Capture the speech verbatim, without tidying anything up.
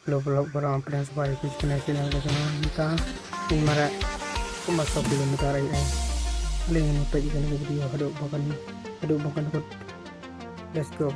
Hello vlog, ba wan pdiang sngewbha ïa phi sha kane ka channel ka jong nga. Mynta ngin mareh kumba saw kilometer ai ai. Lei ngin peit ïa kane ka video haduh ba kan, haduh ba kan kut. Let's go.